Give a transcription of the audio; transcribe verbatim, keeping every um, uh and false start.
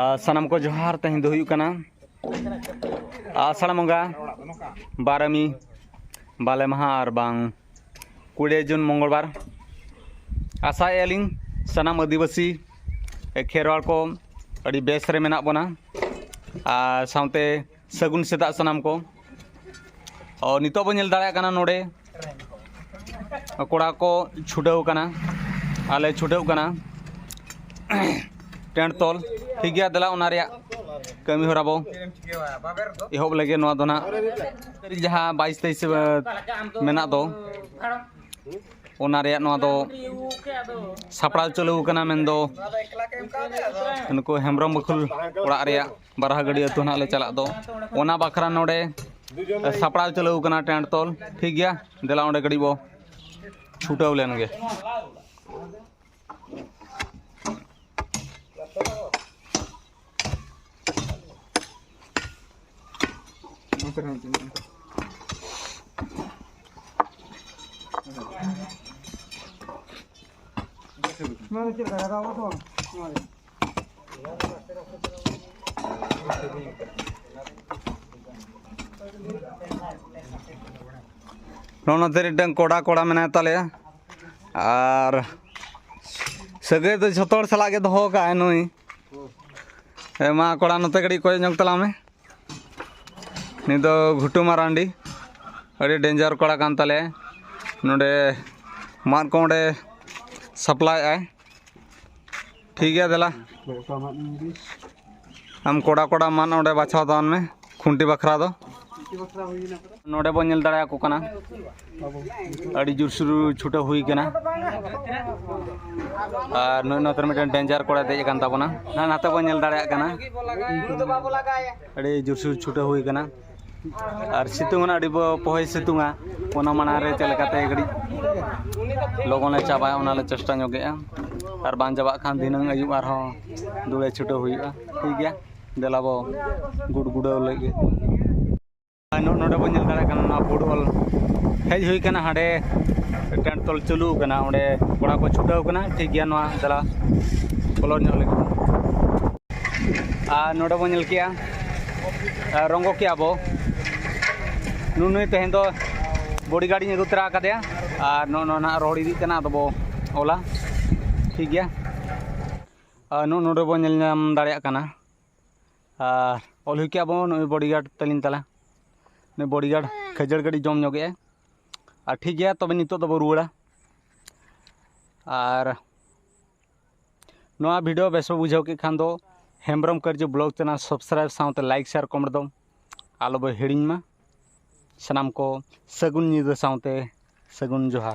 ᱟᱨ ᱥᱟᱱᱟᱢ ᱠᱚ ᱡᱚᱦᱟᱨ᱾ ᱛᱮᱦᱮᱧ ᱫᱚ ᱦᱩᱭᱩᱜ ᱠᱟᱱᱟ ᱟᱥᱟᱲ ᱵᱚᱸᱜᱟ ᱵᱟᱨᱟᱢᱤ, ᱵᱟᱞᱮ ᱢᱟᱦᱟ ᱟᱨ ᱵᱟᱝ ᱠᱩᱲᱤ ᱡᱩᱱ ᱢᱚᱝᱜᱚᱞᱵᱟᱨ᱾ ᱟᱥᱟᱭᱮᱫᱼᱟ ᱞᱤᱧ ᱥᱟᱱᱟᱢ ᱟᱹᱫᱤᱵᱟᱹᱥᱤ ᱠᱷᱮᱨᱣᱟᱲ ᱠᱚ ᱟᱹᱰᱤ ᱵᱮᱥ ᱨᱮ ᱢᱮᱱᱟᱜ ᱵᱚᱱᱟ, ᱟᱨ ᱥᱟᱶᱛᱮ ᱥᱟᱹᱜᱩᱱ ᱥᱮᱛᱟᱜ ᱥᱟᱱᱟᱢ ᱠᱚ᱾ ᱚ, ᱱᱤᱛᱚᱜ ᱵᱚᱱ ᱧᱮᱞ ᱫᱟᱲᱮᱭᱟᱜ ᱠᱟᱱᱟ ᱱᱚᱰᱮ ᱠᱚᱲᱟ ᱠᱚ ᱪᱷᱩᱴᱟᱹᱣ ᱠᱟᱱᱟ, ᱟᱞᱮ ᱪᱷᱩᱴᱟᱹᱣ ᱠᱟᱱᱟ ᱴᱮᱱᱴ ᱛᱚᱞ᱾ ᱴᱷᱤᱠ ᱜᱮᱭᱟ, ᱫᱮᱞᱟ ᱚᱱᱟ ᱨᱮᱭᱟᱜ ᱠᱟᱹᱢᱤ ᱦᱚᱨᱟ ᱵᱚ ᱮᱦᱚᱵ ᱞᱮᱜᱮ᱾ ᱱᱚᱣᱟ ᱫᱚ ᱱᱟᱦᱟᱜ ᱡᱟᱦᱟᱸ ᱵᱟᱭᱤᱥ ᱛᱮᱭᱤᱥ ᱢᱮᱱᱟᱜ ᱫᱚ, ᱚᱱᱟ ᱨᱮᱭᱟᱜ ᱱᱚᱣᱟ ᱫᱚ ᱥᱟᱯᱲᱟᱣ ᱪᱟᱹᱞᱩ ᱠᱟᱱᱟ, ᱢᱮᱱᱫᱚ ᱱᱩᱠᱩ ᱦᱮᱢᱵᱨᱚᱢ ᱵᱟᱹᱠᱷᱩᱞ ᱚᱲᱟᱜ ᱨᱮᱭᱟᱜ ᱵᱟᱨᱦᱟᱜᱟᱹᱰᱤ ᱟᱹᱛᱩ ᱱᱟᱦᱟᱜ ᱞᱮ ᱪᱟᱞᱟᱜ ᱫᱚ, ᱚᱱᱟ ᱵᱟᱠᱷᱨᱟ ᱱᱚᱰᱮ ᱥᱟᱯᱲᱟᱣ ᱪᱟᱹᱞᱩ ᱠᱟᱱᱟ ᱴᱮᱱᱴ ᱛᱚᱞ᱾ ᱴᱷᱤᱠ ᱜᱮᱭᱟ, ᱫᱮᱞᱟ ᱚᱸᱰᱮ ᱠᱟᱹᱴᱤᱡ ᱵᱚ ᱪᱷᱩᱴᱟᱹᱣ ᱞᱮᱱ ᱜᱮ᱾ ᱱᱚᱜᱼᱚ ᱱᱚᱛᱮ ᱢᱤᱫᱴᱟᱝ ᱠᱚᱲᱟ, ᱠᱚᱲᱟ ᱢᱮᱱᱟᱭ ᱛᱟᱞᱮᱭᱟ᱾ ᱟᱨ ᱥᱟᱹᱜᱟᱹᱭ ᱫᱚ ᱡᱷᱚᱛᱚ ᱦᱚᱲ ᱥᱟᱞᱟᱜ ᱜᱮ ᱫᱚᱦᱚ ᱠᱟᱜᱼᱟᱭ ᱱᱩᱭ᱾ ᱮ ᱢᱟ ᱠᱚᱲᱟ, ᱱᱚᱛᱮ ᱠᱟᱹᱴᱤᱡ ᱠᱚᱭᱚᱜ ᱧᱚᱜ ᱛᱟᱞᱟᱝ ᱢᱮ᱾ ᱱᱩᱭ ᱫᱚ ᱜᱷᱩᱴᱩ ᱢᱟᱨᱟᱱᱰᱤ, ᱟᱹᱰᱤ ᱰᱮᱧᱡᱟᱨ ᱠᱚᱲᱟ ᱠᱟᱱ ᱛᱟᱞᱮᱭᱟᱭ᱾ ᱱᱚᱰᱮ ᱢᱟᱫ ᱠᱚ ᱚᱸᱰᱮ ᱥᱟᱯᱞᱟᱭᱮᱫᱼᱟᱭ᱾ ᱴᱷᱤᱠ ᱜᱮᱭᱟ, ᱫᱮᱞᱟ᱾ ᱟᱢ ᱠᱚᱲᱟ ᱠᱚᱲᱟ ᱢᱟᱫ ᱚᱸᱰᱮ ᱵᱟᱪᱷᱟᱣ ᱛᱟᱵᱚᱱ ᱢᱮ ᱠᱷᱩᱱᱴᱤ ᱵᱟᱠᱷᱨᱟ ᱫᱚ᱾ ᱱᱚᱰᱮ ᱵᱚᱱ ᱧᱮᱞ ᱫᱟᱲᱮᱭᱟᱠᱚ ᱠᱟᱱᱟ, ᱟᱹᱰᱤ ᱡᱳᱨᱥᱳᱨ ᱪᱷᱩᱴᱟᱹᱣ ᱦᱩᱭ ᱠᱟᱱᱟ᱾ ᱟᱨ ᱱᱩᱭ ᱱᱚᱛᱮ ᱨᱮ ᱢᱤᱫᱴᱮᱱ ᱰᱮᱧᱡᱟᱨ ᱠᱚᱲᱟ ᱫᱮᱡ ᱟᱠᱟᱱ ᱛᱟᱵᱚᱱᱟ, ᱱᱟ-, ᱱᱟᱛᱮ ᱵᱚᱱ ᱧᱮᱞ ᱫᱟᱲᱮᱭᱟᱜ ᱠᱟᱱᱟ᱾ ᱟᱹᱰᱤ ᱡᱳᱨᱥᱳᱨ ᱪᱷᱩᱴᱟᱹᱣ ᱦᱩᱭ ᱠᱟᱱᱟ᱾ ᱟᱨ ᱥᱤᱛᱩᱝ ᱦᱚᱸ ᱟᱹᱰᱤ ᱵᱚ-, ᱯᱚᱦᱚᱭ ᱥᱤᱛᱩᱝᱟ, ᱚᱱᱟ ᱢᱟᱲᱟᱝ ᱨᱮ ᱪᱮᱫ ᱞᱮᱠᱟᱛᱮ ᱠᱟᱹᱴᱤᱡ ᱞᱚᱜᱚᱱ ᱞᱮ ᱪᱟᱵᱟᱭᱟ, ᱚᱱᱟ ᱞᱮ ᱪᱮᱥᱴᱟ ᱧᱚᱜᱮᱜᱼᱟ᱾ ᱟᱨ ᱵᱟᱝ ᱪᱟᱵᱟᱜ ᱠᱷᱟᱱ ᱫᱷᱤᱱᱟᱹᱝ ᱟᱹᱭᱩᱵ ᱟᱨᱦᱚᱸ ᱫᱩᱲᱮ ᱪᱷᱩᱴᱟᱹᱣ ᱦᱩᱭᱩᱜᱼᱟ᱾ ᱴᱷᱤᱠ ᱜᱮᱭᱟ, ᱫᱮᱞᱟ ᱵᱚ ᱜᱩᱰ ᱜᱩᱰᱟᱹᱣ ᱞᱮᱜᱮ᱾ ᱟᱨ ᱱᱚ-, ᱱᱚᱰᱮ ᱵᱚᱱ ᱧᱮᱞ ᱫᱟᱲᱮᱭᱟᱜ ᱠᱟᱱᱟ, ᱱᱚᱣᱟ ᱯᱷᱩᱴᱵᱚᱞ ᱦᱮᱡ ᱦᱩᱭ ᱠᱟᱱᱟ, ᱦᱟᱸᱰᱮ ᱴᱮᱱᱴ ᱛᱚᱞ ᱪᱟᱹᱞᱩ ᱠᱟᱱᱟ, ᱚᱸᱰᱮ ᱠᱚᱲᱟ ᱠᱚ ᱪᱷᱩᱴᱟᱹᱣ ᱠᱟᱱᱟ᱾ ᱴᱷᱤᱠ ᱜᱮᱭᱟ, ᱱᱚᱣᱟ ᱫᱮᱞᱟ ᱵᱚᱞᱚᱱ ᱧᱚᱜ ᱞᱟᱹᱜᱤᱫ᱾ ᱟᱨ ᱱᱚᱰᱮ ᱵᱚᱱ ᱧᱮᱞ ᱠᱮᱜᱼᱟ, ᱟᱨ ᱨᱚᱝᱜᱚ ᱠᱮᱜᱼᱟ ᱵᱚ᱾ ᱱᱩᱱᱩᱭ ᱛᱮᱦᱮᱧ ᱫᱚ ᱵᱚᱰᱤᱜᱟᱨᱰ ᱤᱧ ᱟᱹᱜᱩ ᱛᱚᱨᱟ ᱟᱠᱟᱫᱮᱭᱟ᱾ ᱟᱨ ᱱᱚᱜᱼᱚ ᱱᱚᱣᱟ ᱱᱟᱦᱟᱜ ᱨᱚᱦᱚᱲ ᱤᱫᱤᱜ ᱠᱟᱱᱟ, ᱟᱫᱚ ᱵᱚ ᱚᱞᱟ᱾ ᱴᱷᱤᱠ ᱜᱮᱭᱟ᱾ ᱟᱨ ᱱᱚᱜᱼᱚ ᱱᱚᱰᱮ ᱵᱚᱱ ᱧᱮᱞ ᱧᱟᱢ ᱫᱟᱲᱮᱭᱟᱜ ᱠᱟᱱᱟ᱾ ᱟᱨ ᱚᱞ ᱦᱩᱭ ᱠᱮᱜᱼᱟ ᱵᱚ ᱱᱩᱭ ᱵᱚᱰᱤᱜᱟᱨᱰ ᱛᱟᱹᱞᱤᱧ ᱛᱟᱞᱟ᱾ ᱱᱩᱭ ᱵᱚᱰᱤᱜᱟᱨᱰ ᱠᱷᱟᱹᱡᱟᱹᱲ ᱜᱟᱹᱰᱤ ᱡᱚᱢ ᱧᱚᱜᱮᱜᱼᱟᱭ᱾ ᱟᱨ ᱴᱷᱤᱠ ᱜᱮᱭᱟ, ᱛᱚᱵᱮ ᱱᱤᱛᱚᱜ ᱫᱚᱵᱚ ᱨᱩᱣᱟᱹᱲᱟ᱾ ᱟᱨ ᱱᱚᱣᱟ ᱵᱷᱤᱰᱤᱭᱳ ᱵᱮᱥ ᱯᱮ ᱵᱩᱡᱷᱟᱹᱣ ᱠᱮᱫ ᱠᱷᱟᱱ ᱫᱚ ᱦᱮᱢᱵᱨᱚᱢ ᱠᱟᱹᱨᱡᱩ ᱵᱞᱚᱜ ᱪᱮᱱᱮᱞ ᱥᱟᱵᱥᱠᱨᱟᱭᱤᱵᱽ ᱥᱟᱶᱛᱮ ᱞᱟᱭᱤᱠ, ᱥᱮᱭᱟᱨ, ᱠᱚᱢᱮᱱᱴ ᱫᱚ ᱟᱞᱚ ᱵᱚ ᱦᱤᱲᱤᱧ ᱢᱟ᱾ ᱥᱟᱱᱟᱢ ᱠᱚ ᱥᱟᱹᱜᱩᱱ ᱧᱤᱫᱟᱹ ᱥᱟᱶᱛᱮ ᱥᱟᱹᱜᱩᱱ ᱡᱚᱦᱟᱨ᱾